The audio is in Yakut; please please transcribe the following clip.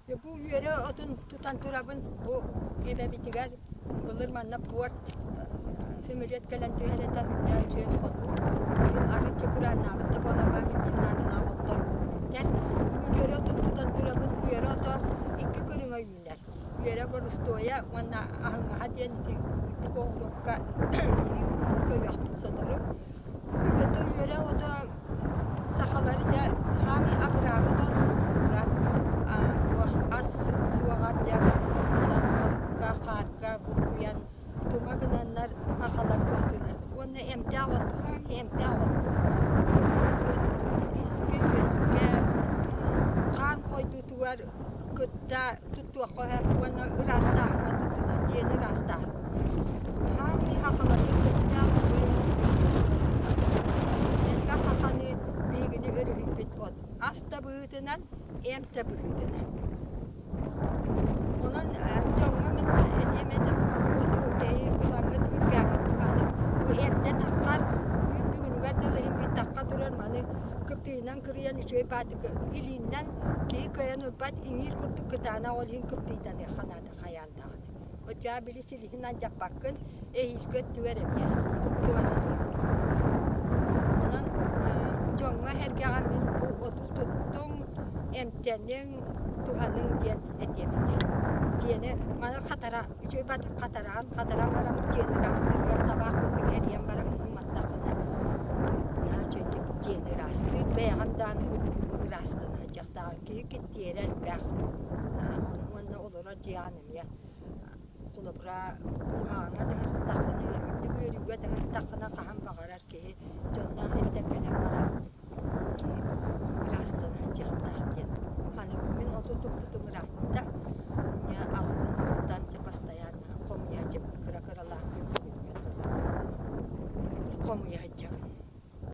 Бу үөрэ отун тутан турабын бу эбэбитигэр былыр манна порт сөмөлүөт кэлэн түһэр этэ үчүгэй хоту быйыл арыычча курааннаабыт да буолан мин наадалаах оттор үүммүттэр. Бу үөрэ отун тутан турабын үөрэ ото икки көрүҥэ үүнэр. Үөрэ борустуойа уонна аһыҥаһа диэн ити үрдүк оҕуруокка көрүөхпүт сотору. Ото үөрэ ото сахалар дьэ хаамыы абыраабыт от туох ас суоҕар дьэ балыкка, хаарга булкуйан тума гынаннар сахалар туохтууллар уонна эмтээх от хаамыы эмтээх от искэ-үөскэ хаан хойдуутугар кытта туттуохха сөп уонна ыраастааһыҥҥа туттуллар дьиэни ыраастааһын. Хаамыы сахаларга сөптөөх үчүгэй элбэх саханы биһигини өрүһүйбүт от ас да быһыытынан, эмп да быһыытынан. Онон дьоҥҥо мин этиэм этэ бу оту киһи ылаҥҥыт үргээҕин туһанын. Бу эрдэ таххар күн бүгүнүгэр дылы иһин биир тахха турар маны кыптыыйынан кырыйан үчүгэй баатык илииннэн киһи кыайан ылбат иҥиир курдук кытаанах ол иһин кыптыйданыахха наада хайаан даҕаны. Оччоҕо били силиһин алдьаппаккын, эһиилги өттүгэр эмиэ туһана турар. Онон дьоҥҥо-сэргэҕэ мин бу оту туттуҥ, эмтэниҥ, туһаныҥ диэн этиэм этэ. Дьиэни маны хатара, үчүгэй баатык хатараан, хатаран баран дьиэни ыраастыыргар табаах курдук эрийэн баран уматтаххына наһаа үчүгэйдик дьиэни ыраастыыр, бэйэҕин даҕаны ыраастана сылдьыахтааҕын киһи киттиэрэ элбэх уонна олорор дьиэҕин эмиэ холобура куһаҕаҥҥа да сырыттаххына, үрдүк үөрүүгэ да сырыттаххына хаһан баҕарар киһи дьонноох эрдэ кэлэн баран киһи ыраастана сылдьыахтаах диэн саныыбын. Мин оту туппутум ыраатта. Ийэ аҕабын оттон дьэ постоянно хомуйа сылдьабын кыра-кыралаан күн бүгүнүгэр дылы хомуйа сылдьабын.